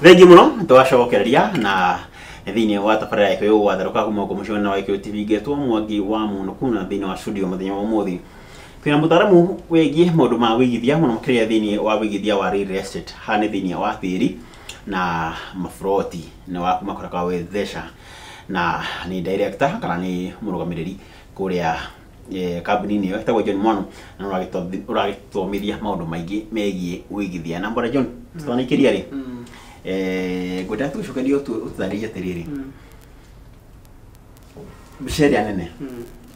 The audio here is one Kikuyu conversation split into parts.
Thengi muno twacokereria na thĩinĩ wa tabarĩra ya Gĩkũyũ gwatherũka kuma gũkũ mũciĩ wa Gĩkũyũ TV ngetwo Mwangi wa Mũnũkũ na thĩinĩ wa studio mũthenya wa ũmũthĩ twĩna mũtaaramu wĩgiĩ maũndũ ma wĩigithia mũno makĩria thĩinĩ wa wĩigithia wa real estate haha nĩ thĩinĩ wa tĩri na maburoti nĩ wa kuma kũrĩa kwa Wezesha na nĩ director kana nĩ mũrũgamĩrĩri kũrĩa kambuni-inĩ ĩyo ĩtagwo John Mwanu na ũragĩtũthomithia maũndũ maingĩ megiĩ wĩigithia. Na mbora John, tũtanaikĩria rĩ, ngwenda tũgĩcokerie ũtũtarĩrie atĩrĩrĩ, mbica ĩrĩa nene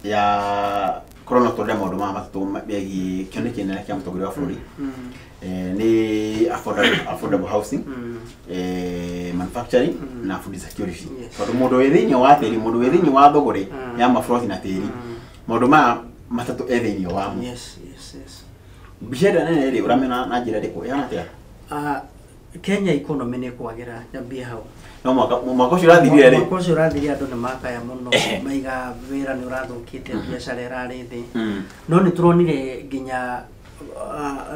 ya korwo no tũrore maũndũ maya matatũ megiĩ kĩoneki kĩnene kĩa mũtongoria wa bũrũri, nĩ affordable housing, manufacturing na food security. Tondũ mũndũ wĩ thĩinĩ wa tĩri, mũndũ wĩ thĩinĩ wa thũgũrĩ ya maburoti na tĩri, maũndũ maya matatũ e thĩinĩ wamo. Mbica ĩrĩa nene rĩ, ũramĩona na njĩra ĩrĩkũ, ĩhana atĩa? Kenya economy nĩ kwagĩra, nyambie hau. No mwaka ũcio ũrathirire rĩ, mwaka ũcio ũrathirire andũ nĩ makaya mũno, maiga wĩra nĩ ũrathũkĩte, biacara ĩrarĩ thĩ. No nĩ tũronire nginya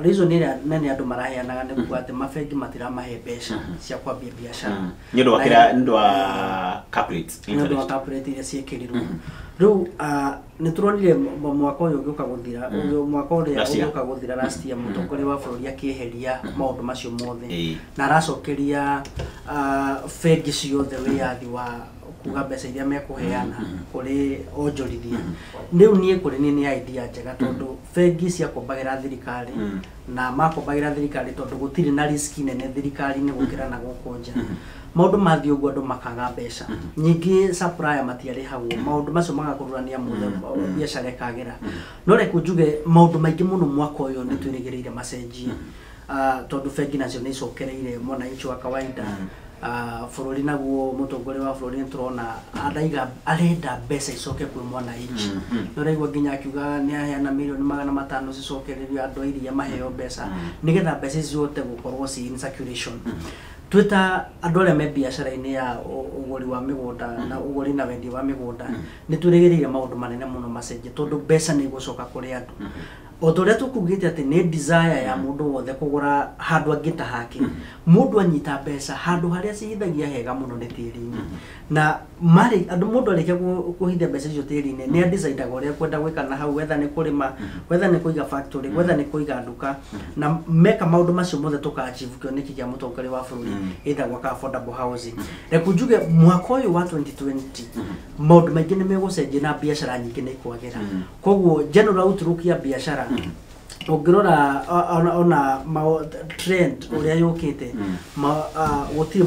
reason ĩrĩa nene andũ maraheanaga nĩ kuga atĩ mabengi matiramahe mbeca cia kwambia biacara. Nĩ ũndũ wa kĩrĩa, nĩ ũndũ wa cap rates, nĩ ũndũ wa interest. Cap rate iria ciĩkĩrirwo. Rĩu nĩ tũronire mwaka ũyũ ũgĩũka gũthira, mwaka ũrĩa Last year. ũgĩũka gũthira, last year, mũtongoria wa bũrũri akĩeheria maũndũ macio mothe na aracokeria bengi ciothe wĩyathi wa kuga mbeca iria mekũheana kũrĩ onjorithia. Rĩu niĩ kũrĩ niĩ nĩ idea njega tondũ bengi ciakombagĩra thirikari na makombagĩra thirikari tondũ gũtirĩ na risk nene thirikari-inĩ gũkĩra na gũkũ nja. Maũndũ mathiĩ ũguo andũ makaga mbeca nyingĩ, supplier matiarĩhagwo, maũndũ macio magakururania mothe, biacara ĩkagĩra. No reke njuge maũndũ maingĩ mũno mwaka ũyũ nĩ twĩrĩgĩrĩire macenjie, tondũ bengi nacio nĩ icokereire mwananchi wa kawaida. Bũrũri naguo, mũtongoria wa bũrũri nĩ tũrona araiga arenda mbeca icoke kwĩ mwananchi. Nĩ ũraigua nginya akiuga nĩ aheana mirioni 500 cicokererio andũ a iria maheo mbeca nĩgetha mbeca ici cihote gũkorwo ci in circulation. Twĩ ta andũ arĩa me biacara-inĩ ya ũgũri wa mĩgũnda na ũgũri na wendia wa mĩgũnda, nĩ twĩrĩgĩrĩire maũndũ manene mũno macenjie tondũ mbeca nĩ igũcoka kũrĩ andũ o ta ũrĩa tũkugĩte atĩ nĩ desire ya mũndũ wothe kũgũra handũ angĩ ta hake. Mũndũ anyita mbeca, handũ harĩa cihithagia hega mũno nĩ tĩri-inĩ, na marĩ andũ mũndũ arĩkia kũhithia mbeca icio tĩri-inĩ nĩ adecidaga ũrĩa ekwenda gwĩka na hau, whether nĩ kũrĩma, whether nĩ kũiga factory, whether nĩ kũiga nduka. Na meka maũndũ macio mothe tũka achieve kĩoneki kĩa mũtongoria wa bũrũri, either gwaka affordable housing. Reke njuge mwaka ũyũ wa 2020 maũndũ maingĩ nĩ megũcenjia na biacara nyingĩ nĩ ikwagĩra. Koguo general outlook ya biacara ũngĩrora ona trend ũrĩa yũkĩte, gũtirĩ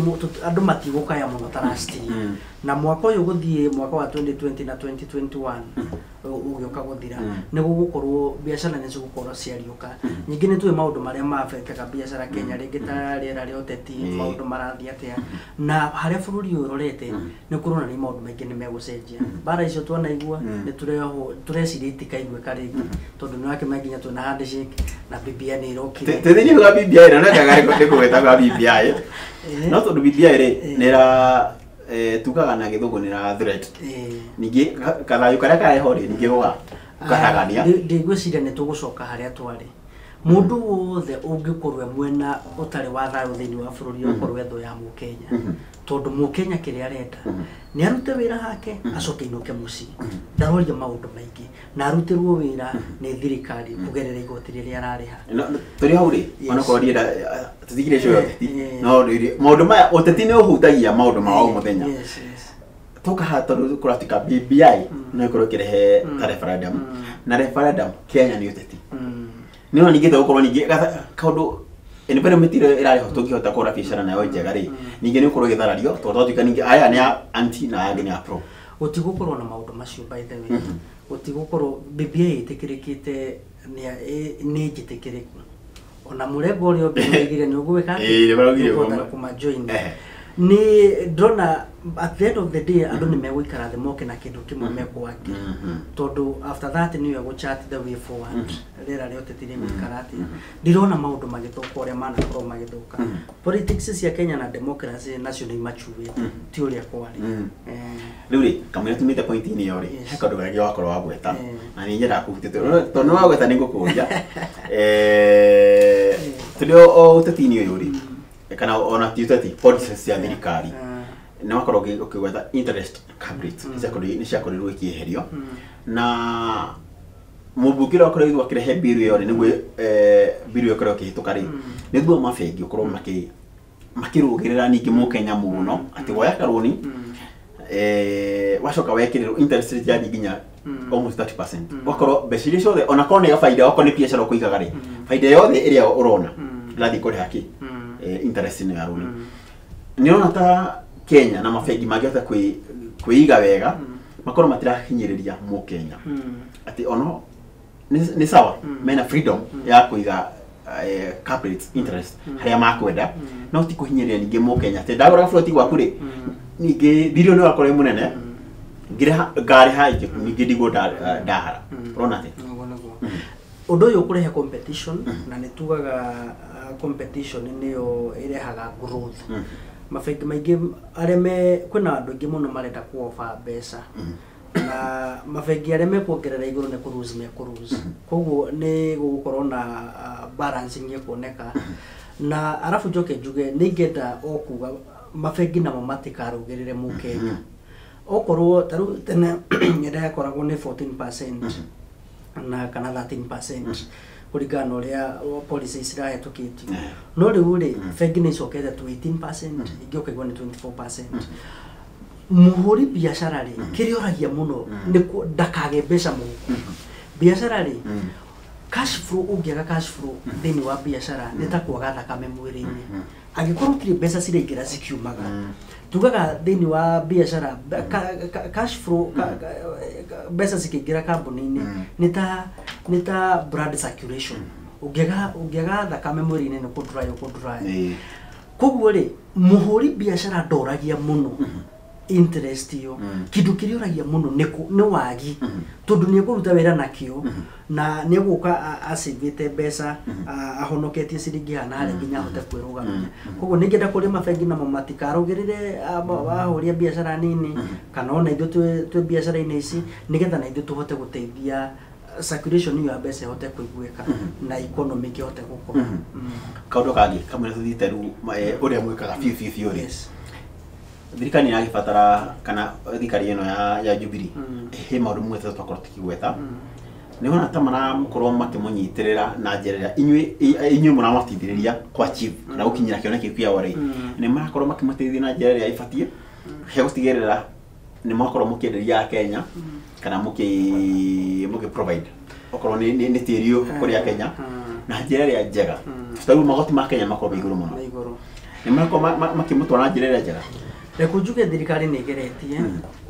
andũ matigũkaya mũno ta last year. Na mwaka ũyũ gũthiĩ mwaka wa 2020 na 2021 ũgĩũka gũthira, nĩ gũgũkorwo biacara nĩ cigũkorwo ciariũka. Ningĩ nĩ tũĩ maũndũ marĩa maabekaga biacara Kenya, rĩngĩ ta rĩera rĩa ũteti, maũndũ marathiĩ atĩa na harĩa bũrũri ũyũ ũrorete nĩ kũronania maũndũ maingĩ nĩ megũcenjia. Mbara icio twanaigua nĩ tũrehwo tũreciria itikaiguĩka rĩngĩ tondũ nĩ wakĩmenya nginya twĩna handshake na BBI nĩ ĩrokire. Twĩ thĩinĩ wa BBI na nekaga nĩ kũgweta kwa BBI, no tondũ BBI rĩ nĩ ĩra tugaga na gĩthũngũ nĩ ĩra threat ningĩ kathayũ karĩa kareho rĩ ningĩ gũga karagania. Ndigwĩciria nĩ tũgũcoka harĩa twarĩ. Mũndũ wothe ũngĩkorwo e mwena ũtarĩ wa thayũ thĩinĩ wa bũrũri okorwo e thũ ya mũkenya, tondũ mũkenya kĩrĩa arenda nĩ arute wĩra hake acoke inũke mũciĩ, ndaroria maũndũ maingĩ na arutĩrwo wĩra nĩ thirikari kũgerera igoti rĩrĩa ararĩha. Tũrĩ hau rĩ, onakorwo ndienda tũtigire icio ya ũteti, no rĩrĩ maũndũ maya ũteti nĩ ũhutagia maũndũ ma o mũthenya. Tuka haha tondũ kũratuĩka BBI no ĩkorwo ĩkĩrehe ta referendum, na referendum Kenya nĩ ũteti. Nĩ ona ningĩ tũgũkorwo ningĩ kaũndũ environment ĩrĩa ĩrarĩ ho tũngĩhota kũhũra biacara nayo njega rĩ, ningĩ nĩ ũkorwo ĩgĩtharario tondũ twatuĩka ningĩ aya nĩ a anti na aya angĩ nĩ a pro. Gũtigũkorwo na maũndũ macio, by the way. Gũtigũkorwo. BBI ĩtĩkĩrĩkĩte nĩ njĩtĩkĩrĩku, ona mũrengo ũrĩa ũngĩ nĩwaigire nĩ ũgwĩka atĩa? Ĩĩ, nĩ maraugire Nĩũkũhota kũmajoin. Nĩ ndĩrona at the end of the day andũ nĩ megũikara thĩ moke na kĩndũ kĩmwe mekũangi, tondũ after that nĩyo egũchart the way forward. Rĩera rĩa ũteti rĩgũikara atĩa? Ndirona maũndũ magĩthũka ũrĩa manakorwo magĩthũka. Politics cia Kenya na democracy nacio nĩ imaturĩte, ti ũrĩa kwarĩ. Rĩu rĩ kamũira tumĩte point-inĩ ĩyo rĩ, he kaũndũ kangĩ wakorwo wagweta na nĩ nyendaga kũhutia tondũ nĩ wagweta nĩ ngũkũria. Tũrĩ o ũteti-inĩ ũyũ rĩ, Kana ona ti ũteti, policies cia thirikari nĩ wakorwo ũkĩgweta interest cap rates nĩ ciakorirwo ikĩeherio na mũmbunge ũrĩa wakorirwo akĩrehe bill ĩyo rĩ, nĩguo bill ĩyo ĩkorwo ĩkĩhĩtũka rĩ, nĩ thutha wa mabengi gũkorwo makĩrũgĩrĩra ningĩ mũkenya mũno atĩ woya karũni wacoka wekĩrĩrwo interest rate yathiĩ nginya almost 30%, wakorwo mbeca iria ciothe ona korwo nĩ baida, okorwo nĩ biacara ũkũigaga rĩ, baida yothe ĩrĩa ũrona ĩrathiĩ kũrĩha kĩ interest ĩno ya rũni. Nĩ ũrona ta Kenya na mabengi mangĩhota kwĩiga wega makorwo matirahinyĩrĩria mũkenya atĩ ono nĩ sawa mena freedom ya kũiga cap rates interest harĩa makwenda, no ti kũhinyĩrĩria ningĩ mũkenya atĩ ndagũra buroti gwaku rĩ, ningĩ thirĩ nĩ wakorwo wĩ mũnene, ngĩrĩha ngarĩha ingĩ ningĩ ndigwo ndahara. Ũrona atĩ Nĩguo, nĩguo. Ũndũ ũyũ ũkũrehe competition, na nĩ tugaga competition nĩyo ĩrehaga growth. Mabengi maingĩ arĩa me kwĩna andũ aingĩ mũno marenda kuoba mbeca, na mabengi arĩa mekuongerera igũrũ nĩ kũ lose mekũ lose, koguo nĩ gũgũkorwo na balancing ĩkuoneka. Na arabu njoke njuge nĩ ingĩenda o kuga mabengi namo matikarũgĩrĩre mũkenya. Okorwo ta rĩu tene ĩrĩa yakoragwo nĩ 14% na kana 13% kũringana na ũrĩa policy cirahĩtũkĩtio, no rĩu rĩ, bengi nĩ icokete to 18%, ingĩ ũkaigua nĩ 24%. Mũhũri biacara rĩ, kĩrĩa oragia mũno nĩ ndakage mbeca mũhuko. Biacara rĩ, cash flow, ũngĩaga cash flow thĩinĩ wa biacara nĩ ta kwaga thakame mwĩrĩ-inĩ. Angĩkorwo gũtirĩ mbeca ciraingĩra cikiumaga, tugaga thĩinĩ wa biacara cash flow, mbeca cikĩingĩra kambuni-inĩ nĩ ta blood circulation. Ũngĩaga thakame mwĩrĩ-inĩ nĩ kũ dry ũkũ dry. Koguo rĩ, mũhũri biacara ndoragia mũno interest ĩyo. Kĩndũ kĩrĩa ũragia mũno nĩ wagi, tondũ nĩ ekũruta wĩra nakĩo na nĩ egũka acĩvĩte mbeca, ahonoketie ciringi haha na harĩa nginya ahote kwĩrũgamia. Koguo nĩ ingĩenda kũrĩa mabengi namo matikarũgĩrĩre ahũri a biacara nini, kana ona ithuĩ twĩ biacara-inĩ ici, nĩgetha na ithuĩ tũhote gũteithia circulation ĩyo ya mbeca ĩhote kũiguĩka na economy ĩkĩhote gũkũra. Kaũndũ kangĩ kamwe tũthiĩte rĩu ũrĩa mwĩkaga biũ biũ biũ rĩ, thirikari nĩ ĩragĩbatara, kana thirikari ĩno ya Jubilee, he maũndũ mamwe twakorwo tũkĩgweta, nĩ wona ta marakorwo makĩmũnyitĩrĩra na njĩra ĩrĩa inyuĩ mũramateithĩrĩria kũ achieve kana gũkinyĩra kĩoneki kĩao rĩ, nĩ marakorwo makĩmateithia na njĩra ĩrĩa ĩbatiĩ he gũtigĩrĩra nĩ mwakorwo mũkĩenderia Akenya kana mũkĩ provide okorwo nĩ tĩri ũyũ kũrĩ Akenya na njĩra ĩrĩa njega? Tarĩu magoti ma Kenya makorwo me igũrũ mũno. Na igũrũ. Nĩ marakorwo makĩmũtwara na njĩra ĩrĩa njega? Reke njuge thirikari nĩ ĩgeretie.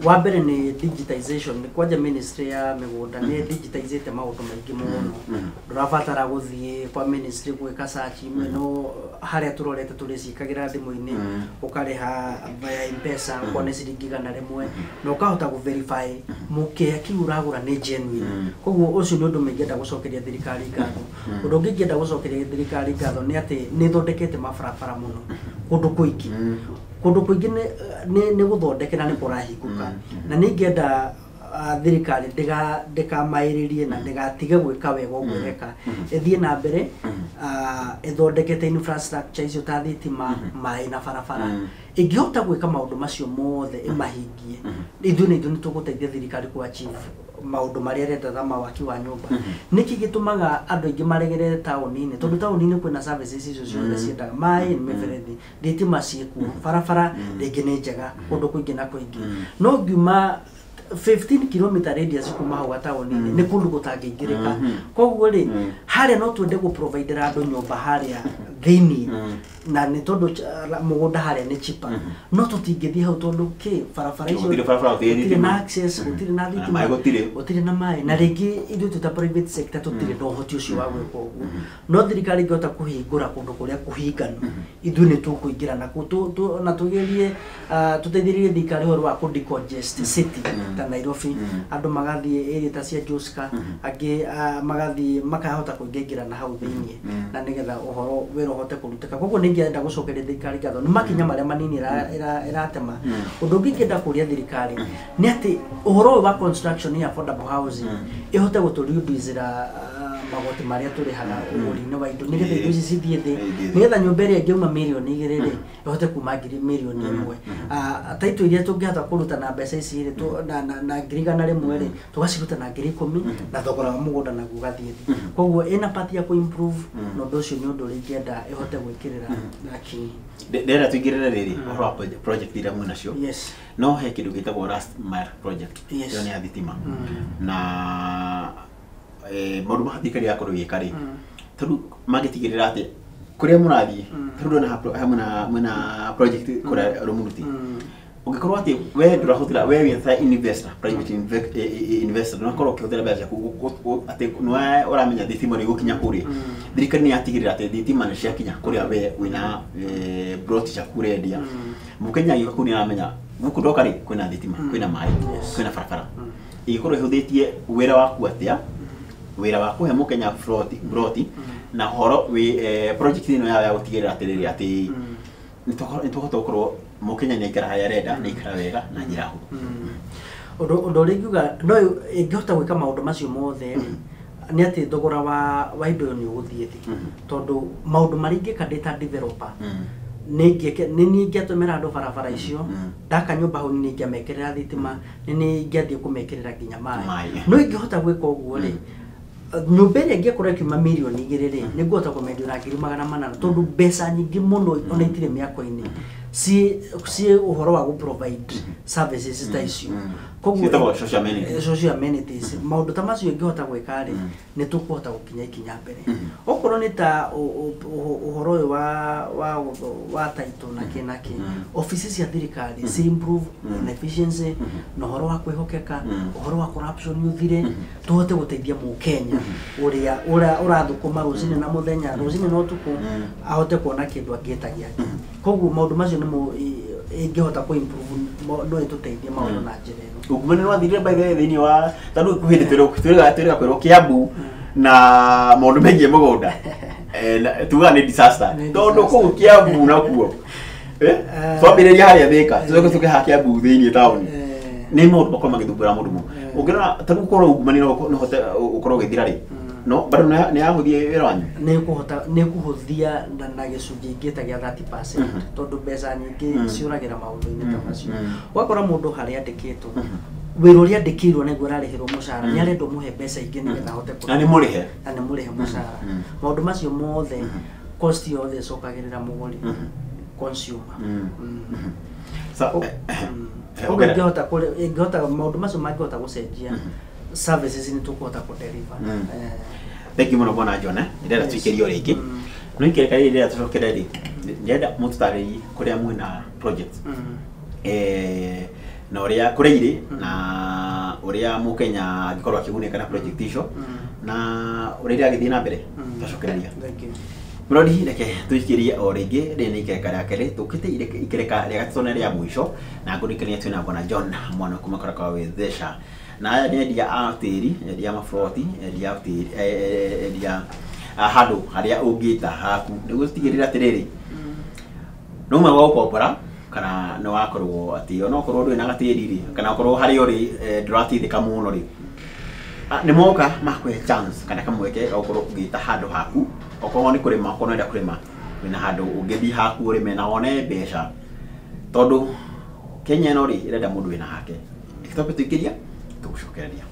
Wa mbere nĩ digitization. Kwanja ministry ya mĩgũnda nĩ digitizĩte maũndũ maingĩ mũno. Ndũrabatara gũthiĩ kwa ministry gwĩka search imwe, no harĩa tũrorete tũrĩciĩkagĩra thimũ-inĩ, ũkarĩha via M-Pesa ũkona ciringi 100 na ũkahota gũ verify mũkĩya kĩu ũragũra nĩ genuine. Koguo ũcio nĩ ũndũ ũmwe ingĩenda gũcokeria thirikari ngatho. Ũndũ ũngĩ ingĩenda gũcokeria thirikari ngatho nĩ atĩ nĩ ĩthondekete mabarabara mũno kũndũ kũingĩ. Kũndũ kũingĩ nĩ gũthondeke na nĩ kũrahingũka, na nĩ ingĩenda thirikari ndĩkamaĩrĩrie na ndĩgatige gwĩka wega ũguo ĩreka, ĩthiĩ na mbere ĩthondekete infrastructure icio ta thitima, maĩ na barabara. Ĩngĩhota gwĩka maũndũ macio mothe ĩmahingie, ithuĩ nĩ ithuĩ nĩ tũgũteithia thirikari ku achieve maũndũ marĩa ĩrenda ta mawaki wa nyũmba. Nĩkĩ gĩtũmaga andũ aingĩ maregere taũni-inĩ? Tondũ taũni-inĩ kwĩna services icio ciothe ciendaga: maĩ nĩ mĩberethi, thitima ciĩkuo, barabara rĩngĩ nĩ njega kũndũ kũingĩ na kũingĩ. No ngiuma 15 km radius kuma hau gataũni-inĩ nĩ kũndũ gũtangĩingĩrĩka. Koguo rĩ, harĩa no twende gũ providera andũ nyũmba harĩa thĩiniĩ, na nĩ tondũ mũgũnda harĩa nĩ cheaper, no tũtingĩthiĩ hau tondũ kĩ barabara icio Gũtirĩ barabara, gũtirĩ gũtirĩ thitima. na access, gũtirĩ na Na thitima, maĩ gũtirĩ. Gũtirĩ na maĩ, na rĩngĩ ithuĩ twĩ ta private sector tũtirĩ na ũhoti ũcio wa gwĩka ũguo. No thirikari ĩngĩhota kũhingũra kũndũ kũrĩa kũhinganu, ithuĩ nĩ tũkũingĩra na na tũgerie tũteithĩrĩrie thirikari ũhoro wa kũ decongest city ta Nairobi. Andũ magathiĩ area ta cia Joska, angĩ magathiĩ makahota kũingĩra na hau thĩiniĩ, na nĩgetha ũhoro wĩra ũhote kũrutĩka. Koguo nĩ ingĩenda gũcokeria thirikari ngatho nĩ makinya marĩa manini ĩratema. Ũndũ ũngĩ ingĩenda kũria thirikari nĩ atĩ ũhoro ũyũ wa construction ya affordable housing ĩhote gũtũreducĩra magoti marĩa tũrĩhaga ũgũri-inĩ wa indo nĩgetha indo ici cithiĩ thĩ, nĩgetha nyũmba ĩrĩa ĩngĩuma 2 mirioni rĩ, ĩhote kuma ngiri 1 mirioni. Taitũ iria tũngĩhota kũruta na mbeca ici rĩ, na 100,000 rĩ, tũgaciruta na 10,000, na thogora wa mũgũnda naguo ũgathiĩ thĩ. Koguo ĩna part ya kũ-improve, na ũndũ ũcio nĩ ũndũ ũrĩa ingĩenda ĩhote gwĩkĩrĩra na kinyi. Ndĩrenda tũingĩrĩre rĩrĩ ũhoro wa project iria mwĩnacio. Yes. No he kĩndũ gĩtagwo last mile project. Yes. Ĩyo nĩ ya thitima na maũndũ ma thirikari yakorwo ĩgĩka rĩ, tondũ mangĩtigĩrĩra atĩ kũrĩa mũrathiĩ, tondũ ndona mwĩna project kũrĩa Rumuruti, ũngĩkorwo atĩ we ndũrahũthĩra, we wĩ ta investor, private investor, ndũnakorwo ũkĩhũthĩra mbeca ciaku atĩ nĩwe ũramenya thitima nĩ igũkinya kũrĩa, thirikari nĩ yatigĩrĩra atĩ thitima nĩ ciakinya kũrĩa we wĩna plot ciaku ũrendia. Mũkenya agĩũka kũu nĩ aramenya gũkũ ndoka rĩ, kwĩna thitima, kwĩna maĩ, kwĩna barabara. Ĩgĩkorwo ĩhũthĩtie wĩra waku atĩa, wĩra wa kũhe mũkenya ploti, na ũhoro wĩ project ĩno yao ya gũtigĩrĩra atĩrĩrĩ atĩ nĩ tũkũhota gũkorwo mũkenya nĩ aikara harĩa arenda, nĩ aikara wega na njĩra hũthũ. Ũndũ ũrĩa ingiuga no ĩngĩhota gwĩka maũndũ macio mothe rĩ, nĩ atĩ thogora wa indo ĩyo nĩ ũgũthiĩ thĩ, tondũ maũndũ marĩa ingĩka ndĩ ta developer, nĩ niĩ ingĩatũmĩra andũ barabara icio, ndaka nyũmba hau, nĩ ingĩamekĩrĩra thitima, nĩ niĩ ingĩathiĩ kũmekĩrĩra nginya maĩ. Maĩ. No ingĩhota gwĩka ũguo rĩ, nyũmba ĩrĩa ĩngĩkorwo ĩkiuma 2 mirioni rĩ, nĩ ngũhota kũmendia na 800,000, tondũ mbeca nyingĩ mũno ona itirĩ mĩako-inĩ, ciĩ ũhoro wa gũ provide services ta icio. Koguo Ciĩtagwo social amenities. Social amenities, maũndũ ta macio ingĩhota gwĩka rĩ, nĩ tũkũhota gũkinya ikinya mbere. Okorwo nĩ ta ũhoro ũyũ wa title na kĩ na kĩ, ofici cia thirikari ci improve na efficiency na ũhoro wa kwĩhokeka, ũhoro wa corruption ũthire, tũhote gũteithia mũkenya ũrĩa ũrathũkũma rũcinĩ na mũthenya, rũcinĩ na ũtukũ, ahote kuona kĩndũ angĩtagia. Koguo maũndũ macio nĩmo ĩngĩhota kũ improve, no ĩtũteithie maũndũ na njĩra ĩno. Ungumania nĩ wathirire by the way thĩinĩ wa tondũ kwĩ hĩndĩ twĩrĩga kwĩrwo Kiambu na maũndũ megiĩ mũgũnda. Tugaga nĩ disaster, Nĩ tondũ disaster. kũu Kiambu nakuo twambĩrĩria harĩa Thĩka, tũcoke tũke haha Kiambu thĩinĩ taũni, nĩ maũndũ makorwo magĩthumbũra mũndũ mũno. Ũngĩrora ta rĩu gũkorwo ungumania no ũhote ũkorwo ũgĩthira rĩ, no bado nĩ yahũthia wĩra wanyu. Nĩ kũhota, nĩ kũhũthia na gĩcunjĩ ingĩta gĩa 30%, tondũ mbeca nyingĩ ciũragĩra maũndũ-inĩ ta macio. Ũgakora mũndũ harĩa andĩkĩtwo, wĩra ũrĩa andĩkĩirwo nĩguo ararĩhĩrwo mũcara, nĩ arendwo mũhe mbeca ingĩ nĩgetha ahote Na nĩ mũrĩhe. Na nĩ mũrĩhe mũcara. Maũndũ macio mothe, cost yothe ĩcokagĩrĩra mũgũri, consumer. So, Koguo ĩngĩhota maũndũ macio mangĩhota gũcenjia services, nĩ tũkũhota kũ-deliver. Thank you mũno bwana John, eh. Ndĩrenda tuikĩrio rĩngĩ. No ikereka rĩrĩ ndĩrenda tũcokere rĩ, ndĩrenda mũtũtarĩrie kũrĩa mwĩna project na ũrĩa kũrĩa irĩ, na ũrĩa mũkenya angĩkorwo akĩgunĩka na project icio, na ũrĩa iragĩthiĩ na mbere. Twacokereria. Thank you. Mũrori, reke tũikĩrie o rĩngĩ. Rĩrĩ nĩ ikereka rĩa kerĩ, tũkĩte ikereka rĩa gatatũ na rĩa mũico, na ngũririkania twĩna bwana John Mwana kuma kũrĩa kwa Wezesha, na aya nĩ endia a tĩri, endia a maburoti, endia a tĩri, endia a handũ harĩa ũngĩta haku nĩguo tũtigĩrĩre atĩrĩrĩ, no ũmwe wa gũkombora kana nĩ wakorwo atĩ onokorwo ndũrĩ na gatĩri rĩ, kana okorwo harĩa ũrĩ ndũrateithĩka mũno rĩ, nĩ moka makũhe chance kana kamweke ga gũkorwo ũgĩta handũ haku, okorwo nĩ kũrĩma, okorwo nĩũrenda kũrĩma, wĩna handũ ũngĩthiĩ haku ũrĩme na wone mbeca, tondũ Kenya ĩno rĩ, ĩrenda mũndũ wĩna hake. Reke twambe tũingĩria, tũgũcokereria.